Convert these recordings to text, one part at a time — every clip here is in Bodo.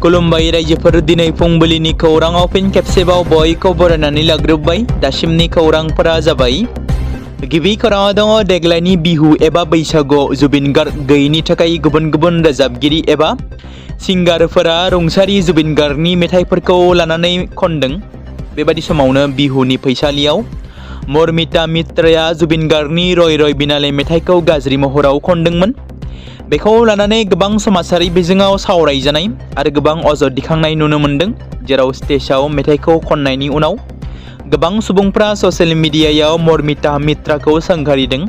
खुलुमबाय रायजोफोर दिनै फुंबिलिनि खौराङाव फिन खेबसेबाव बयखौ बरायनानै लाग्रोबाय। दासिमनि खौरांफोरा जाबाय। गिबि खौराङाव दङ देग्लायनि बिहु एबा बैसागुआव जुबिन गार्ग गैयैनि थाखाय गुबुन गुबुन रोजाबगिरि एबा सिंगारफोरा रुंसारि जुबिन गार्गनि मेथाइफोरखौ लानानै खनदों। बेबादि समावनो बिहुनि फैसालियाव मर्मिता मित्राया जुबिन गार्गनि रय रय बिनाले मेथाइखौ गाज्रि महराव खनदोंमोन। बेखौ लानानै गोबां समाजारि बिजोङाव सावरायजानाय आरो गोबां अजद दिखांनाय नुनो मोन्दों, जेराव स्टेजआव मेथाइखौ खननायनि उनाव गोबां सुबुंफ्रा ससियेल मिडियायाव मर्मिता मित्राखौ सोंखारिदों।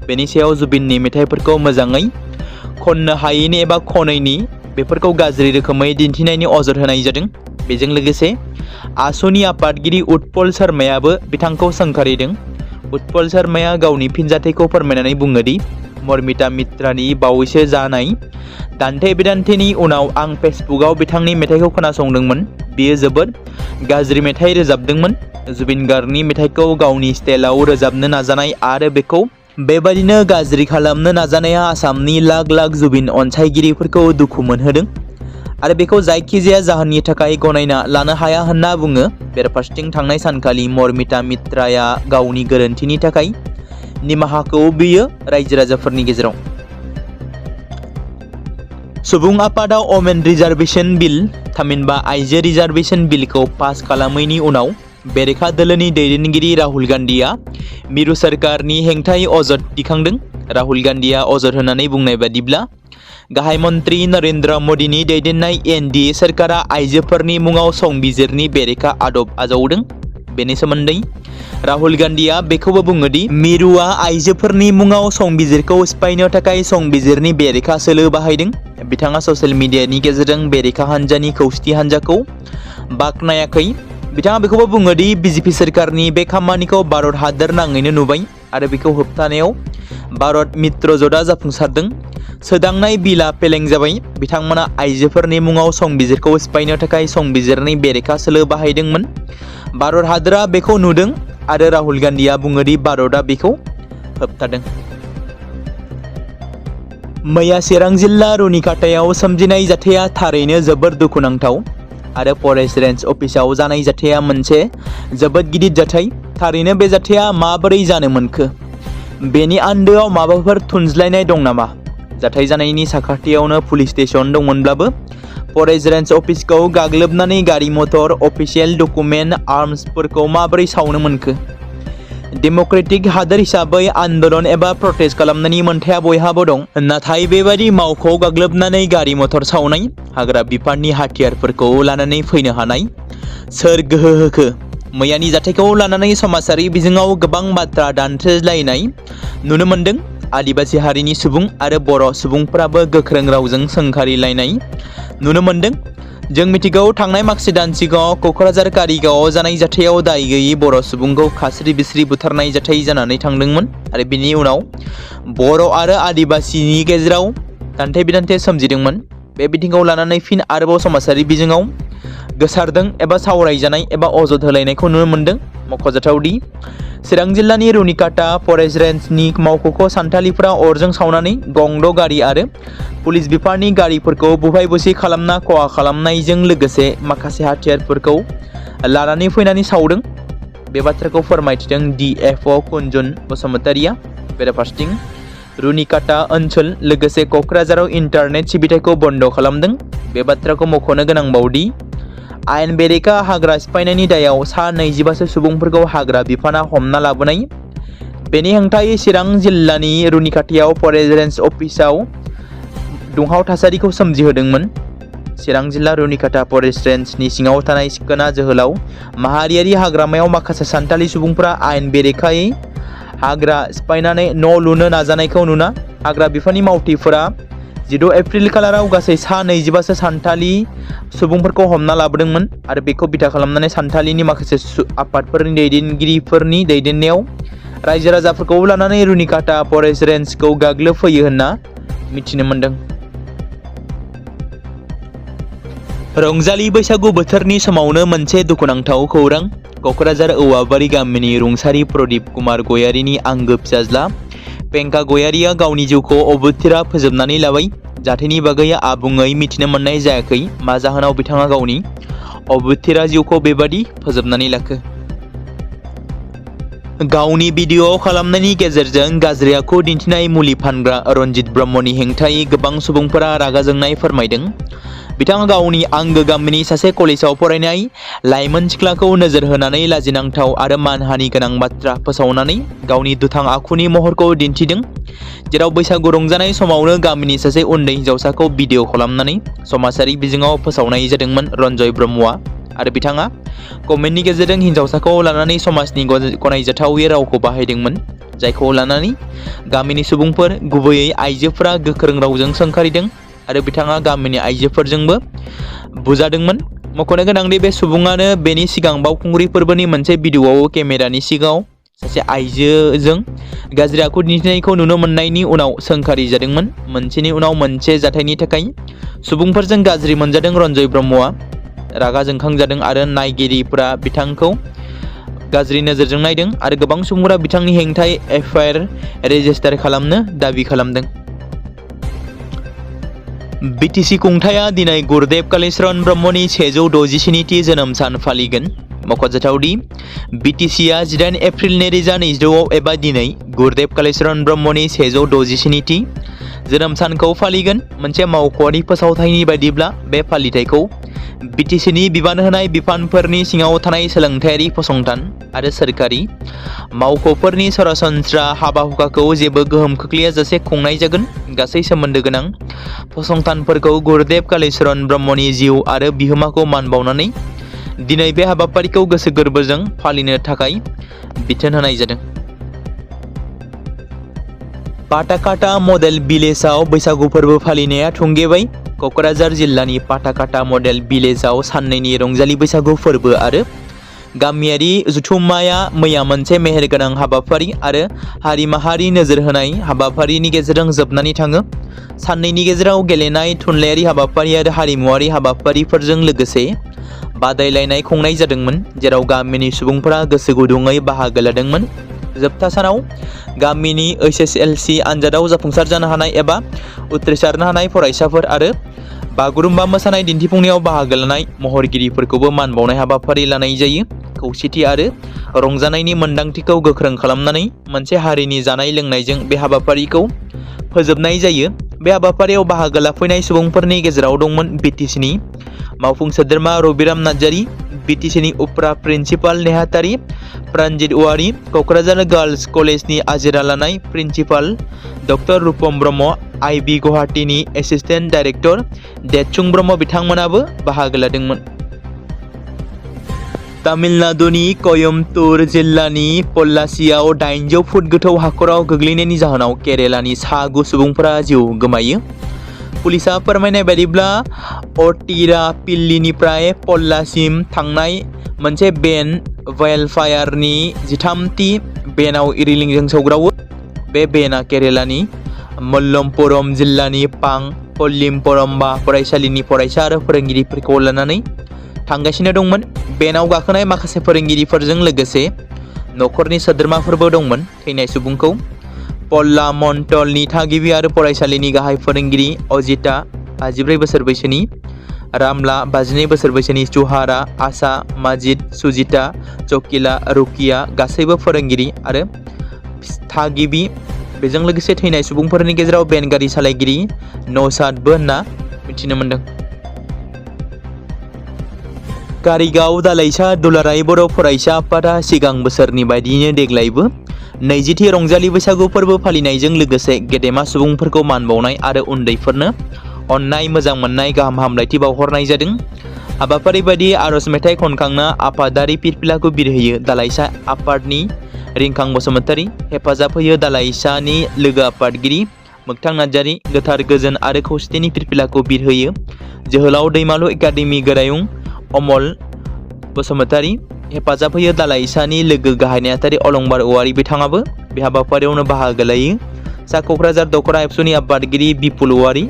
बेनि सायाव जुबिननि मेथाइफोरखौ मोजाङै खननो हायैनि एबा खनैनि बेफोरखौ गाज्रि रोखोमै दिन्थिनायनि अजद होनाय जादों। बेजों लोगोसे आसुनि आफादगिरि उत्पल शर्मायाबो बिथांखौ सोंखारिदों। उत्पल शर्माया गावनि फिनजाथायखौ फोरमायनानै बुङोदि मर्मिता मित्रानि बावैसो जानाय दान्थे बिदान्थेनि उनाव आं फेसबुकआव बिथांनि मेथाइखौ खोनासंदोंमोन। बियो जोबोद गाज्रि मेथाइ रोजाबदोंमोन। जुबिन गार्गनि मेथाइखौ गावनि स्टाइलाव रोजाबनो नाजानाय आरो बेखौ बेबायदिनो गाज्रि खालामनो नाजानाया आसामनि लाख लाख जुबिन अनसायगिरिफोरखौ दुखु मोनहोदों आरो बेखौ जायखिजाया जाहोननि थाखाय गनायना लानो हाया होनना बुङो। बेराफारसेथिं थांनाय सानखालि मर्मिता मित्राया गावनि गोरोन्थिनि थाखाय निमाहाखौ बियो रायजो राजाफोरनि गेजेराव। सुबुं आफादाव अमेन रिजार्भेशन बिल थामहिनबा आइजो रिजार्भेशन बिलखौ पास खालामैनि उनाव बेरेखा दोलोनि दैदेनगिरि राहुल गान्धीया मिरु सोरखारनि हेंथायै अजद दिखांदों। राहुल गान्धीया अजद होनानै बुंनाय बादिब्ला गाहाय मन्त्रि नरेन्द्र मदिनि दैदेननाय एनडिए सोरखारा आइजोफोरनि मुङाव संबिजिरनि बेरेखा आदब आजावदों। बेनि सोमोन्दै राहुल गान्धीया बेखौबो बुङोदि मिरुआ आइजोफोरनि मुङाव संबिजिरखौ सिफायनो थाखाय संबिजिरनि बेरेखा सोलो बाहायदों। बिथाङा ससियेल मिडियानि गेजेरजों बेरेखा हान्जानि खौसेथि हान्जाखौ बाख्नायाखै। बिथाङा बेखौबो बुङोदि बिजेपि सोरखारनि बे खामानिखौ भारत हादोर नाङैनो नुबाय आरो बेखौ होबथानायाव भारत मित्रजोटआ जाफुंसारदों। सोदांनाय बिलआ फेलें जाबाय। बिथांमोना आइजोफोरनि मुङाव संबिजिरखौ सिफायनो थाखाय संबिजिरनि बेरेखा सोलो बाहायदोंमोन। भारत हादोरा बेखौ नुदों आरो राहुल गान्धीया बुङोदि भारतआ बेखौ होबथादों। मैया चिरां जिल्ला रुनिकाटायाव सोमजिनाय जाथाया थारैनो जोबोर दुखुनांथाव आरो फरेस्ट रेन्ज अफिसाव जानाय जाथाया मोनसे जोबोद गिदिर जाथाय। थारैनो बे जाथाया माबोरै जानो मोनखो? बेनि आन्दोआव माबाफोर थुनज्लायनाय दं नामा? जाथाय जानायनि साखाथियावनो पुलिस स्टेशन दंमोनब्लाबो फरेस्ट रेन्ज अफिसखौ गाग्लोबनानै गारि मटर, अफिसियेल डकुमेन्ट, आर्म्सफोरखौ माबोरै सावनो मोनखो? डेम'क्रेटिक हादोर हिसाबै आन्दोलन एबा प्रटेस्ट खालामनायनि मोन्थाया बयहाबो दं, नाथाय बेबादि मावख'आव गाग्लोबनानै गारि मटर सावनाय, हाग्रा बिफाननि हाथियारफोरखौ लानानै फैनो हानाय सोर गोहो होखो? मैयानि जाथायखौ लानानै समाजारि बिजोङाव गोबां बाथ्रा दान्थेलायनाय नुनो मोन्दों। आदिबासि हारिनि सुबुं आरो बर' सुबुंफोराबो गोख्रों रावजों सोंखारिलायनाय नुनो मोन्दों। जों मिथिगौ थांनाय माखासे दान सिगाङाव क'क्राझार कारिगावआव जानाय जाथायाव दाय गैयै बर' सुबुंखौ खास्रि बिस्रि बुथारनाय जाथाय जानानै थांदोंमोन आरो बिनि उनाव बर' आरो आदिबासिनि गेजेराव दान्थे बिदान्थे सोमजिदोंमोन। बे बिथिंखौ लानानै फिन आरोबाव समाजारि बिजोङाव गोसारदों एबा सावरायजानाय एबा अजद होलायनायखौ नुनो मोन्दों। मख'जाथावदि चिरां जिल्लानि रुनिकाटा फरेस्ट रेन्जनि मावख'खौ सान्थालिफोरा अरजों सावनानै गंद' गारि आरो पुलिस बिफाननि गारिफोरखौ बुफाय बुसि खालामना खहा खालामनायजों लोगोसे माखासे हाथियारफोरखौ लानानै फैनानै सावदों। बे बाथ्राखौ फोरमायथिदों DFO कुन्जन बसुमतारिया। बेराफारसेथिं रुनिकाटा ओनसोल लोगोसे क'क्राझाराव इन्टारनेट सिबिथायखौ बन्द' खालामदों। बे बाथ्राखौ मख'नो गोनांबावदि आयेन बेरेखा हाग्रा सिफायनायनि दायाव सा 25 सुबुंफोरखौ हाग्रा बिफाना हमना लाबोनाय। बेनि हेंथायै चिरां जिल्लानि रुनिकाटायाव फरेस्ट रेन्ज अफिसाव दुंहाव थासारिखौ सोमजिहोदोंमोन। चिरां जिल्ला रुनिकाटा फरेस्ट रेन्जनि सिङाव थानाय सिखोना जोहोलाव माहारियारि हाग्रामायाव माखासे सान्थालि सुबुंफोरा आयेन बेरेखायै हाग्रा सिफायनानै न' लुनो नाजानायखौ नुना हाग्रा बिफाननि मावथिफोरा 16 एप्रिल खालाराव गासै सा 25 सान्थालि सुबुंफोरखौ हमना लाबोदोंमोन आरो बेखौ बिथा खालामनानै सान्थालिनि माखासे आफादफोरनि दैदेनगिरिफोरनि दैदेननायाव रायजो राजाफोरखौ लानानै रुनिकाटा फरेस्ट रेन्जखौ गाग्लोबफैयो होनना मिथिनो मोन्दों। रंजालि बैसागु बोथोरनि समावनो मोनसे दुखुनांथाव खौरां। क'क्राझार औवाबारि गामिनि रुंसारि प्रदीप कुमार गयारिनि आंगो फिसाज्ला पेंका गयारिया गावनि जिउखौ अबथिरा फोजोबनानै लाबाय। जाथायनि बागै आबुङै मिथिनो मोननाय जायाखै, मा जाहोनाव बिथाङा गावनि अबथिरा जिउखौ बेबादि फोजोबनानै लाखो। गावनि भिडिअ खालामनायनि गेजेरजों गाज्रि आखु दिन्थिनाय मुलि फानग्रा रनजित ब्रह्मनि हेंथायै गोबां सुबुंफोरा रागा जोंनाय फोरमायदों। बिथाङा गावनि आंगो गामिनि सासे कलेजाव फरायनाय लाइमोन सिख्लाखौ नोजोर होनानै लाजिनांथाव आरो मानहानि गोनां बाथ्रा फोसावनानै गावनि दुथां आखुनि महरखौ दिन्थिदों, जेराव बैसागु रंजानाय समावनो गामिनि सासे उन्दै हिन्जावसाखौ भिडिअ खालामनानै समाजारि बिजोङाव फोसावनाय जादोंमोन। रन्जय ब्रह्मआ आरो बिथाङा कमेन्टनि गेजेरजों हिन्जावसाखौ लानानै समाजनि गनायजाथावै रावखौ बाहायदोंमोन, जायखौ लानानै गामिनि सुबुंफोर, गुबैयै आइजोफोरा गोख्रों रावजों सोंखारिदों आरो बिथाङा गामिनि आइजोफोरजोंबो बुजादोंमोन। मख'नो गोनांदि बे सुबुङानो बेनि सिगां बावखुंग्रि फोरबोनि मोनसे भिडिअआव केमेरानि सिगाङाव सासे आइजोजों गाज्रि आखु दिन्थिनायखौ नुनो मोननायनि उनाव सोंखारि जादोंमोन। मोनसेनि उनाव मोनसे जाथायनि थाखाय सुबुंफोरजों गाज्रि मोनजादों। रन्जय ब्रह्मआ रागा जोंखांजादों आरो नायगिरिफोरा बिथांखौ गाज्रि नोजोरजों नायदों आरो गोबां सुबुंफोरा बिथांनि हेंथायै एफआइआर रेजिस्टार खालामनो दाबि खालामदों। बिटिसि खुंथाया दिनै गुरुदेव कालीचरण ब्रह्मनि 167थि जोनोम सान फालिगोन। मख'जाथावदि बिटिसिआ 18 एप्रिल 2022 एबा दिनै गुरुदेव कालीचरण ब्रह्मनि 167थि जोनोम सानखौ फालिगोन। मोनसे मावख'आरि फोसावथायनि बायदिब्ला बे फालिथायखौ बिटिसिनि बिबान होनाय बिफानफोरनि सिङाव थानाय सोलोंथायारि फसंथान आरो सोरखारि मावख'फोरनि सरासनस्रा हाबा-हुखाखौ जेबो गोहोम खोख्लैयाजासे खुंनाय जागोन। गासै सोमोन्दो गोनां फसंथानफोरखौ गुरुदेव कालीचरण ब्रह्मनि जिउ आरो बिहोमाखौ मान बावनानै दिनै बे हाबाफारिखौ गोसो गोरबोजों फालिनो थाखाय बिथोन होनाय जादों। पाटाकाटा मडेल भिलेजाव बैसागु फोरबो फालिनाया थुंगेबाय। क'क्राझार जिल्लानि पाटाकाटा मडेल भिलेजाव साननैनि रंजालि बैसागु फोरबो आरो गामियारि जथुम्माया मैया मोनसे मेहेरगोनां हाबाफारि आरो हारि माहारि नोजोर होनाय हाबाफारिनि गेजेरजों जोबनानै थाङो। साननैनि गेजेराव गेलेनाय, थुनलाइयारि हाबाफारि आरो हारिमुवारि हाबाफारिफोरजों लोगोसे बादायलायनाय खुंनाय जादोंमोन, जेराव गामिनि सुबुंफोरा गोसो गुदुङै बाहागो लादोंमोन। जोबथा सानाव गामिनि HSLC आनजादाव जाफुंसार जानो हानाय एबा उथ्रिसारनो हानाय फरायसाफोर आरो बागुरुम्बा मोसानाय दिन्थिफुंनायाव बाहागो लानाय महरगिरिफोरखौबो मान बावनाय हाबाफारि लानाय जायो। खौसेथि आरो रंजानायनि मोन्दांथिखौ गोख्रों खालामनानै मोनसे हारिनि जानाय लोंनायजों बे हाबाफारिखौ फोजोबनाय जायो। बे हाबाफारियाव बाहागो लाफैनाय सुबुंफोरनि गेजेराव दंमोन बिटिसिनि मावफुं सोद्रोमा रबिराम नार्जारी, बिटिसिनि उफ्रा प्रिन्सिपाल नेहाथारि प्रानजित औवारी, क'क्राझार गार्लस कलेजनि आजिरा लानाय principal doctor Rupam Brahma, IB गुवाहाटीनि एसिस्टेन्ट डाइरेक्टर देतसुं ब्रह्म बिथांमोनाबो बाहागो लादोंमोन। तामिलनाडुनि कयम्बटुर जिल्लानि पल्लाचियाव 800 फुट गोथौ हाखराव गोग्लैनायनि जाहोनाव केरेलानि सा 9 सुबुंफोरा जिउ गोमायो। पुलिसआ फोरमायनाय बायदिब्ला अटिरापिल्लीनिफ्राय पल्लाचिम थांनाय मोनसे बेन वाइल्डफायारनि 13थि बेनाव इरिलिंजों सौग्रावो। बे बेनआ केरेलानि मल्लपुरम जिल्लानि पां पल्लिमपरम्बा फरायसालिनि फरायसा आरो फोरोंगिरिफोरखौ लानानै थांगासिनो दंमोन। बेनाव गाखोनाय माखासे फोरोंगिरिफोरजों लोगोसे न'खरनि सोद्रोमाफोरबो दंमोन। थैनाय सुबुंखौ पल्लामन्टलनि थागिबि आरो फरायसालिनि गाहाय फोरोंगिरि अजिता 54 बोसोर बैसोनि, रामला 52 बोसोर बैसोनि, जुहारा, आशा, माजिद, सुजिता, चकिला, रुकिया गासैबो फोरोंगिरि आरो थागिबि। बेजों लोगोसे थैनाय सुबुंफोरनि गेजेराव बेन गारि सालायगिरि नौशादबो होनना मिथिनो मोन्दों। कारिगाव दालाइसा दुलाराय बर' फरायसा आफादा सिगां बोसोरनि बायदियैनो देग्लायबो 20थि रंजालि बैसागु फोरबो फालिनायजों लोगोसे गेदेमा सुबुंफोरखौ मान बावनाय आरो उन्दैफोरनो अननाय, मोजां मोननाय, गाहाम हामलायथि बावहरनाय जादों। हाबाफारि बायदि आर'ज मेथाइ खनखांना आफादारि फिरफिलाखौ बिरहोयो दालाइसा आफादनि रिंखां बसुमतारी, हेफाजाब होयो दालाइसानि लोगो आफादगिरि मोगथां नार्जारी, गोथार गोजोन आरो खौसेथिनि फिरफिलाखौ बिरहोयो जोहोलाव दैमालु एकाडेमि गोरायुं अमल बसुमतारी, हेफाजाब होयो दालाइसानि लोगो गाहाय नेहाथारि अलंबार औवारी बिथाङाबो बे हाबाफारियावनो बाहागो लायो। सा क'क्राझार दख'रा एबसुनि आफादगिरि बिपुल औवारी,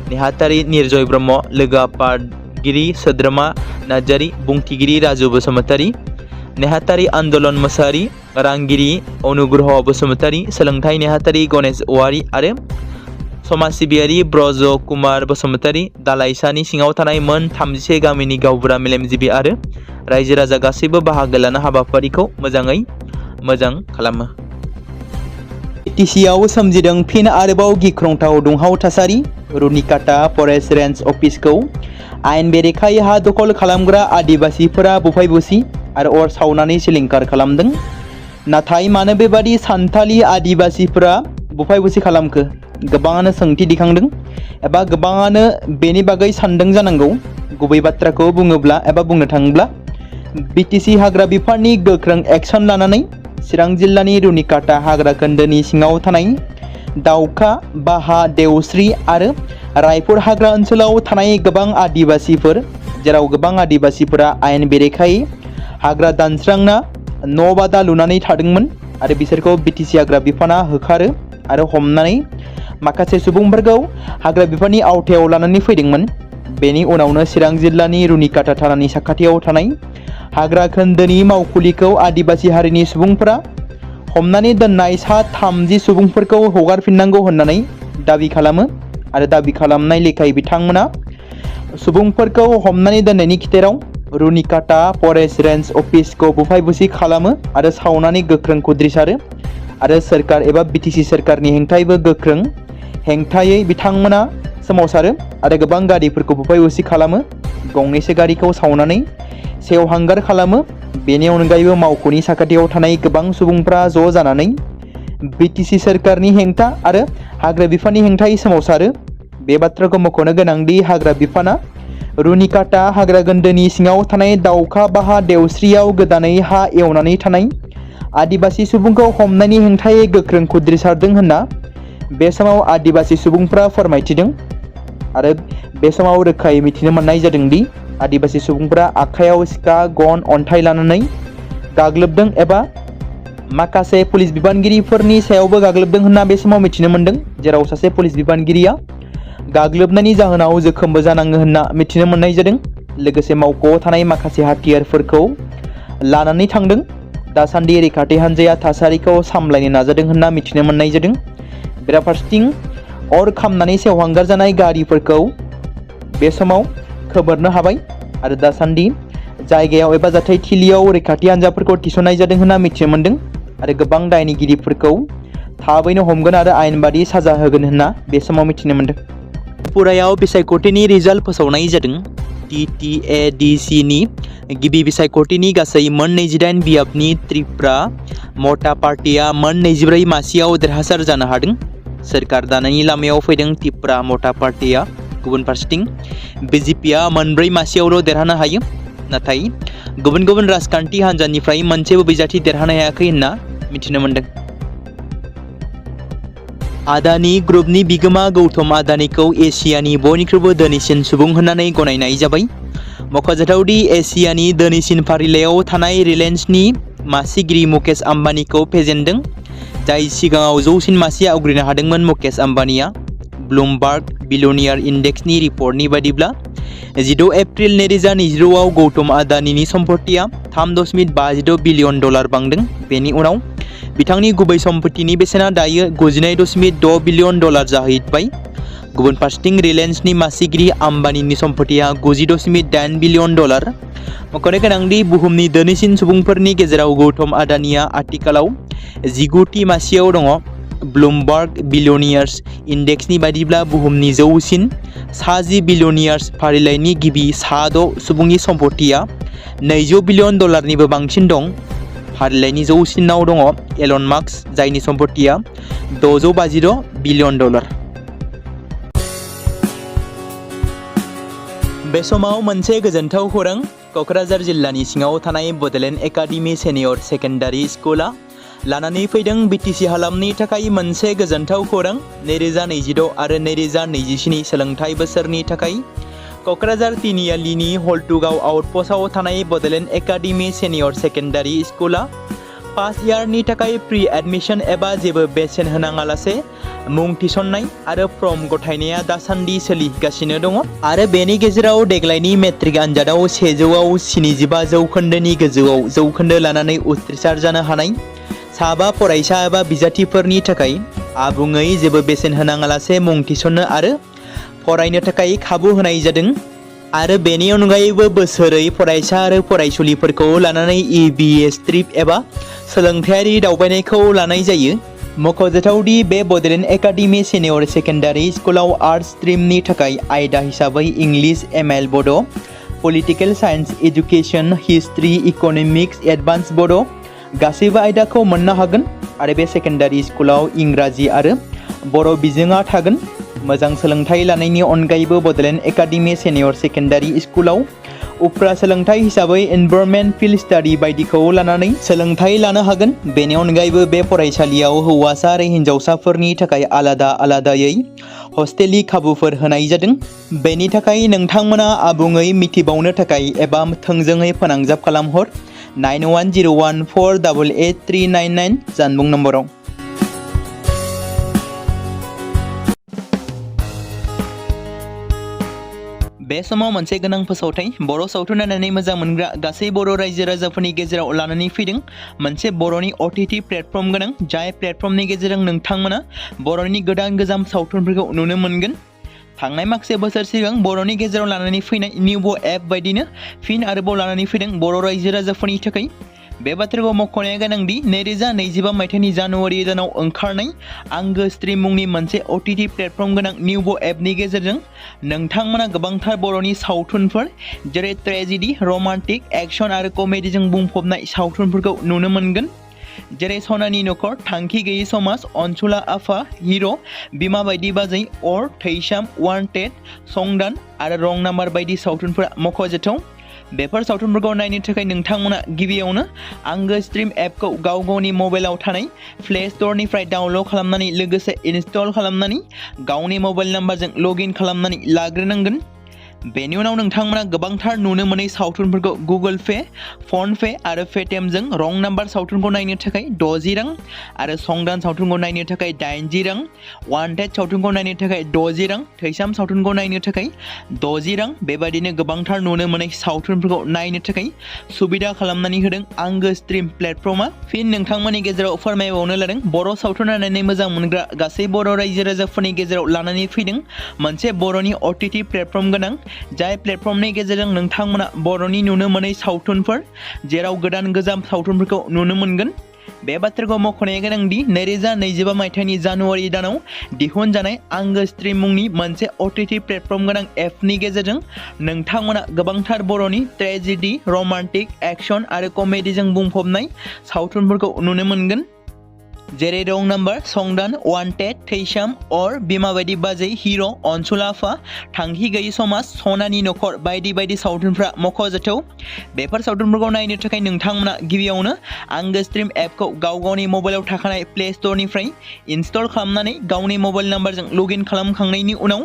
नेहाथारि निर्जय ब्रह्म, लोगो आफादगिरि सोद्रोमा नार्जारी, बुंथिगिरि राजु बसुमतारी, नेहाथारि आन्दलन मोसाहारी, रांगिरि अनुग्रह बसुमतारी, सोलोंथाइ नेहाथारि गणेश औवारी आरो समाज सिबियारि ब्रज कुमार बसुमतारी दालाइसानि सिङाव थानाय मोन 31 गामिनि गावबुरा मेलेमजिबि आरो रायजो राजा गासैबो बाहागो लाना हाबाफारिखौ मोजाङै मोजां खालामो। बिटिसिआव सोमजिदों फिन आरोबाव गिख्रंथाव दुंहाव थासारि। रुनिकाटा फरेस्ट रेन्ज अफिसखौ आयेन बेरेखायै हा दखल खालामग्रा आदिबासिफोरा बुफाय बुसि आरो अर सावनानै सिलिंखार खालामदों। नाथाय मानो बेबादि सान्थालि आदिबासिफोरा बुफाय बुसि खालामखो? गोबाङानो सोंथि दिखांदों एबा गोबाङानो बेनि बागै सानदों जानांगौ। गुबै बाथ्राखौ बुङोब्ला एबा बुंनो थाङोब्ला बिटिसि हाग्रा बिफाननि गोख्रों एक्सन लानानै चिरां जिल्लानि रुनिकाटा हाग्रा खोन्दोनि सिङाव थानाय दाउखा, बाहा, देवस्रि आरो रायपुर हाग्रा ओनसोलाव थानाय गोबां आदिबासिफोर, जेराव गोबां आदिबासिफोरा आयेन बेरेखायै हाग्रा दानस्रांना न' बादा लुनानै थादोंमोन आरो बिसोरखौ बिटिसि हाग्रा बिफाना होखारो आरो हमनानै माखासे सुबुंफोरखौ हाग्रा बिफाननि आवथायाव लानानै फैदोंमोन। बेनि उनावनो चिरां जिल्लानि रुनिकाटा थानानि साखाथियाव थानाय हाग्रा खोन्दोनि मावखुलिखौ आदिबासि हारिनि सुबुंफोरा हमनानै दोननाय सा 30 सुबुंफोरखौ हगारफिननांगौ होननानै दाबि खालामो आरो दाबि खालामनाय लेखायै बिथांमोना सुबुंफोरखौ हमनानै दोननायनि खिथेराव रुनिकाटा फरेस्ट रेन्ज अफिसखौ बुफाय बुसि खालामो आरो सावनानै गोख्रों खुद्रिसारो आरो सोरखार एबा बिटिसि सोरखारनि हेंथायैबो गोख्रों हेंथायै बिथांमोना सोमावसारो आरो गोबां गारिफोरखौ बुफाय बुसि खालामो। गंनैसो गारिखौ सावनानै सेवहांगार खालामो। बेनि अनगायैबो मावख'नि साखाथियाव थानाय गोबां सुबुंफ्रा ज' जानानै बिटिसि सोरखारनि हेंथा आरो हाग्रा बिफाननि हेंथायै सोमावसारो। बे बाथ्राखौ मख'नो गोनांदि हाग्रा बिफाना रुनिकाटा हाग्रा खोन्दोनि सिङाव थानाय दाउखा, बाहा, देवस्रियाव गोदानै हा एवनानै थानाय आदिबासि सुबुंखौ हमनायनि हेंथायै गोख्रों खुद्रिसारदों होनना बे समाव आदिबासि सुबुंफ्रा फोरमायथिदों आरो बे समाव रोखायै मिथिनो मोननाय जादों दि आदिबासि सुबुंफ्रा आखायाव सिखा, गन, अन्थाइ लानानै गाग्लोबदों एबा माखासे पुलिस बिबानगिरिफोरनि सायावबो गाग्लोबदों होनना बे समाव मिथिनो मोनदों, जेराव सासे पुलिस बिबानगिरिया गाग्लोबनायनि जाहोनाव जोखोमबो जानाङो होनना मिथिनो मोननाय जादों। लोगोसे मावख'आव थानाय माखासे हाथियारफोरखौ लानानै थांदों। दासान्दि रैखाथि हान्जाया थासारिखौ सामलायनो नाजादों होनना मिथिनो मोननाय जादों। बेराफारसेथिं अर खामनानै सेवहांगार जानाय गारिफोरखौ बे समाव खोमोरनो हाबाय आरो दासान्दि जायगायाव एबा जाथायथिलियाव रैखाथि हान्जाफोरखौ थिसननाय जादों होनना मिथिनो मोनदों आरो गोबां दायनिगिरिफोरखौ थाबैनो हमगोन आरो आयेनबादि साजा होगोन होनना बे समाव मिथिनो मोनदों। त्रिपुरायाव बिसायख'थिनि रिजाल्ट फोसावनाय जादों। TTADCनि गिबि बिसायख'थिनि गासै मोन 28 बियाबनि त्रिपुरा मता पार्टिया मोन 24 मासियाव देरहासार जानो हादों। सोरखार दानायनि लामायाव फैदों त्रिपुरा मता पार्टिया। गुबुन फारसेथिं बिजेपिआ मोन 4 मासियावल' देरहानो हायो। नाथाय गुबुन गुबुन राजखान्थि हान्जानिफ्राय मोनसेबो बिजाथि देरहानो हायाखै होनना मिथिनो मोनदों। आदानि ग्रुपनि बिगोमा गौतम आदानिखौ एसियानि बयनिख्रुइबो धोनिसिन सुबुं होननानै गनायनाय जाबाय। मख'जाथावदि एसियानि धोनिसिन फारिलाइयाव थानाय रिलायन्सनि मासिगिरि मुकेश आम्बानीखौ फेजेनदों, जाय सिगाङाव जौसिन मासि आवग्रिनो हादोंमोन। मुकेश आम्बानीआ ब्लुमबार्ग बिलियनियार इन्डेक्सनि रिपर्टनि बायदिब्ला 16 एप्रिल 2020 आव गौतम आदानिनि सम्पथिया 3.56 बिलियन डलार बांदों। बेनि उनाव बिथांनि गुबै सम्पथिनि बेसेना दायो 92.6 बिलियन डलार जाहैबाय। गुबुन फारसेथिं रिलायन्सनि मासिगिरि आम्बानीनि सम्पथिया 90.8 बिलियन डलार। मख'नो गोनांदि बुहुमनि धोनिसिन सुबुंफोरनि गेजेराव गौतम आदानिया आथिखालाव 19थि मासियाव दङ। ब्लुमबार्ग बिलियनियार्स इन्डेक्सनि बायदिब्ला बुहुमनि जौसिन 60 बिलियनियार्स फारिलाइनि गिबि 6 सुबुंनि सम्पथिया 200 बिलियन डलारनिबो बांसिन दं। फारिलाइनि जौसिनाव दङ एलन मास्क, जायनि सम्पथिया 656 बिलियन डलार। बे समाव मोनसे गोजोनथाव खौरां। क'क्राझार जिल्लानि सिङाव थानाय बड'लेण्ड एकाडेमि सेनियर सेकेन्डारि स्कुला लानानै फैदों बिटिसि हालामनि थाखाय मोनसे गोजोनथाव खौरां। 2026 आरो 2027 सोलोंथाइ बोसोरनि थाखाय क'क्राझार तिनिआलिनि हल्टुगाव आउटपस्टआव थानाय बड'लेण्ड एकाडेमि सेनियर सेकेन्डारि स्कुला फार्स्ट इयारनि थाखाय प्रि एडमिशन एबा जेबो बेसेन होनाङालासे मुं थिसननाय आरो फर्म गथायनाया दासान्दि सोलिगासिनो दङ आरो बेनि गेजेराव देग्लायनि मेट्रिक आनजादाव 100आव 75 जौखोन्दोनि गोजौआव जौखोन्दो लानानै उथ्रिसार जानो हानाय साबा फरायसा एबा बिजाथिफोरनि थाखाय आबुङै जेबो बेसेन होनाङालासे मुं थिसननो आरो फरायनो थाखाय खाबु होनाय जादों आरो बेनि अनगायैबो बोसोरै फरायसा आरो फरायसुलिफोरखौ लानानै EBS ट्रिप एबा सोलोंथायारि दावबायनायखौ लानाय जायो। मख'जाथावदि बे बड'लेण्ड एकाडेमि सिनियर सेकेन्डारि स्कुलाव आर्ट्स स्ट्रिमनि थाखाय आयदा हिसाबै इंलिश ML बड', political science, education, history, economics, advance बड' गासैबो आयदाखौ मोननो हागोन आरो बे सेकेन्डारि स्कुलाव इंराजि आरो बर' बिजोङा थागोन। मोजां सोलोंथाइ लानायनि अनगायैबो बड'लेण्ड एकाडेमि सिनियर सेकेन्डारि स्कुलाव उफ्रा सोलोंथाइ हिसाबै एनभायरनमेन्ट फिल्ड स्टाडि बायदिखौ लानानै सोलोंथाइ लानो हागोन। बेनि अनगायैबो बे फरायसालियाव हौवासा आरो हिन्जावसाफोरनि थाखाय आलादा आलादायै हस्टेलनि खाबुफोर होनाय जादों। बेनि थाखाय नोंथांमोना आबुङै मिथिबावनो थाखाय एबा थोंजोङै फोनांजाब खालामहर 9101488399 जानबुं नम्बराव। बे समाव मोनसे गोनां फोसावथाय बर' सावथुन नायनानै मोजां मोनग्रा गासै बर' रायजो राजाफोरनि गेजेराव लानानै फैदों मोनसे बर'नि OTT प्लेटफर्म गोनां, जाय प्लेटफर्मनि गेजेरजों नोंथांमोना बर'नि गोदान गोजाम सावथुनफोरखौ नुनो मोनगोन। थांनाय माखासे बोसोर सिगां बर'नि गेजेराव लानानै फैनाय निउबो एप बायदिनो फिन आरोबाव लानानै फैदों बर' रायजो राजाफोरनि थाखाय। बे बाथ्राखौ मख'नाया गोनांदि 2025 मायथाइनि जानुवारि दानाव ओंखारनाय आंगो स्ट्रिम मुंनि मोनसे OTT प्लेटफर्म गोनां निउबो एपनि गेजेरजों नोंथांमोना गोबांथार बर'नि सावथुनफोर जेरै ट्रेजेडि, रमान्टिक, एक्शन आरो कमेडिजों बुंफबनाय सावथुनफोरखौ नुनो मोनगोन। जेरै सनानि नखर, थांखि गैयै समाज, अनसुला आफा, हिर', बिमा बायदि बाजै, अर, थैसाम, वान्टेड, संदान आरो रं नाम्बार बायदि सावथुनफोरा मख'जाथाव। बेफोर सावथुनफोरखौ नायनो थाखाय नोंथांमोना गिबियावनो आंगो स्ट्रिम एपखौ गाव गावनि मबाइलाव थानाय प्ले स्ट'रनिफ्राय डाउनल'ड खालामनानै लोगोसे इनस्टल खालामनानै गावनि मबाइल नाम्बारजों लगइन खालामनानै लाग्रोनांगोन। बेनि उनाव नोंथांमोना गोबांथार नुनो मोनै सावथुनफोरखौ गुगोल पे, फन पे आरो पेटिएमजों रं नाम्बार सावथुनखौ नायनो थाखाय 60 रां आरो संदान सावथुनखौ नायनो थाखाय 80 रां, वान्टेड सावथुनखौ नायनो थाखाय 60 रां, थैसाम सावथुनखौ नायनो थाखाय 60 रां बेबायदिनो गोबांथार नुनो मोनै सावथुनफोरखौ नायनो थाखाय सुबिदा खालामनानै होदों आंगो स्ट्रिम प्लेटफर्मा। फिन नोंथांमोननि गेजेराव फोरमायबावनो लादों बर' सावथुन नायनानै मोजां मोनग्रा गासै बर' रायजो राजाफोरनि गेजेराव लानानै फैदों मोनसे बर'नि OTT प्लेटफर्म गोनां, जाय प्लेटफर्मनि गेजेरजों नोंथांमोना बर'नि नुनो मोनै सावथुनफोर जेराव गोदान गोजाम सावथुनफोरखौ नुनो मोनगोन। बे बाथ्राखौ मख'नाया गोनांदि 2025 मायथाइनि जानुवारि दानाव दिहुनजानाय आंगो स्ट्रिम मुंनि मोनसे OTT प्लेटफर्म गोनां एपनि गेजेरजों नोंथांमोना गोबांथार बर'नि ट्रेजेडि, रमान्टिक, एक्शन आरो कमेडिजों बुंफबनाय सावथुनफोरखौ नुनो मोनगोन। जेरै रं नाम्बार, संदान, वान्टेड, थैसाम, अर, बिमा बायदि बाजै, हिर', अनसुला आफा, थांखि गैयै समाज, सनानि नखर बायदि बायदि सावथुनफ्रा मख'जाथाव। बेफोर सावथुनफोरखौ नायनो थाखाय नोंथांमोना गिबियावनो आंगो स्ट्रिम एपखौ गाव गावनि मबाइलाव थाखानाय प्ले स्ट'रनिफ्राय इनस्टल खालामनानै गावनि मबाइल नाम्बारजों लगइन खालामखांनायनि उनाव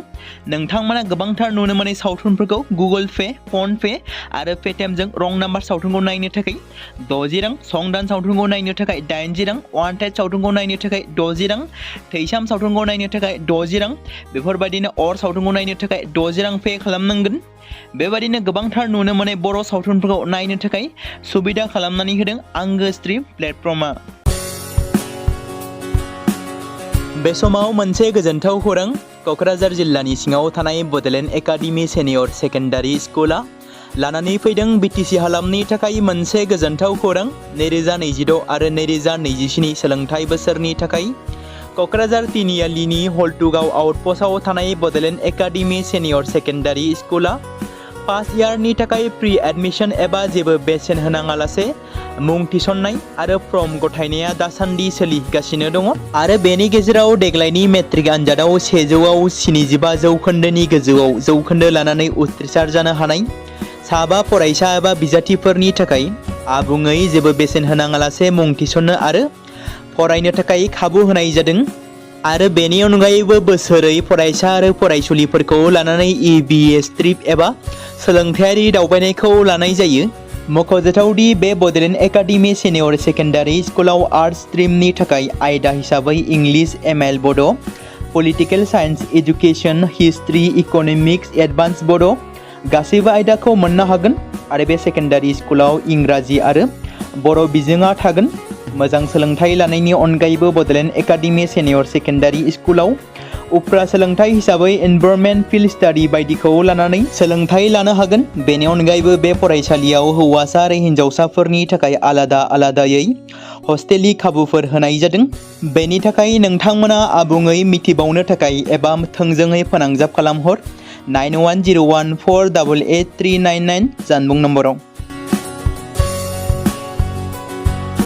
नोंथांमोना गोबांथार नुनो मोनै सावथुनफोरखौ गुगोल पे, फन पे आरो पेटिएमजों रं नाम्बार सावथुनखौ नायनो थाखाय 60 रां, संदान सावथुनखौ नायनो थाखाय 80 रां, वान्टेड सावथुनखौ नायनो थाखाय 60 रां, थैसाम सावथुनखौ नायनो थाखाय 60 रां बेफोरबायदिनो अर सावथुनखौ नायनो थाखाय 60 रां पे खालामनांगोन। बेबायदिनो गोबांथार नुनो मोनै बर' सावथुनफोरखौ नायनो थाखाय सुबिदा खालामनानै होदों आंगो स्ट्रिम प्लेटफर्मा। बे समाव मोनसे गोजोनथाव खौरां क'क्राझार जिल्लानि सिङाव थानाय बड'लेण्ड एकाडेमि सिनियर सेकेन्डारि स्कुला लानानै फैदों BTC हालामनि थाखाय मोनसे गोजोनथाव खौरां। 2026 आरो 2027 सोलोंथाइ बोसोरनि थाखाय क'क्राझार तिनिआलिनि हल्टुगाव आउटपस्टआव थानाय बड'लेण्ड एकाडेमि सिनियर सेकेन्डारि स्कुला फार्स्ट इयारनि थाखाय प्रि एडमिशन एबा जेबो बेसेन होनाङालासे मुं थिसननाय आरो फर्म गथायनाया दासान्दि सोलिगासिनो दङ आरो बेनि गेजेराव देग्लायनि मेट्रिक आनजादाव 100आव 75 जौखोन्दोनि गोजौआव जौखोन्दो लानानै उथ्रिसार जानो हानाय साबा फरायसा एबा बिजाथिफोरनि थाखाय आबुङै जेबो बेसेन होनाङालासे मुं थिसननो आरो फरायनो थाखाय खाबु होनाय जादों आरो बेनि अनगायैबो बोसोरै फरायसा आरो फरायसुलिफोरखौ लानानै EBS ट्रिप एबा सोलोंथायारि दावबायनायखौ लानाय जायो। मख'जाथावदि बे बड'लेण्ड एकाडेमि सिनियर सेकेन्डारि स्कुलाव आर्ट्स स्ट्रिमनि थाखाय आयदा हिसाबै इंलिश ML बड', political science, education, history, economics, advance बड' गासैबो आयदाखौ मोननो हागोन आरो बे सेकेन्डारि स्कुलाव इंराजि आरो बर' बिजोङा थागोन। मोजां सोलोंथाइ लानायनि अनगायैबो बड'लेण्ड एकाडेमि सिनियर सेकेन्डारि स्कुलाव उफ्रा सोलोंथाइ हिसाबै एनभायरनमेन्ट फिल्ड स्टाडि बायदिखौ लानानै सोलोंथाइ लानो हागोन। बेनि अनगायैबो बे फरायसालियाव हौवासा आरो हिन्जावसाफोरनि थाखाय आलादा आलादायै हस्टेलनि खाबुफोर होनाय जादों। बेनि थाखाय नोंथांमोना आबुङै मिथिबावनो थाखाय एबा थोंजोङै फोनांजाब खालामहर 9101488399 जानबुं नम्बराव।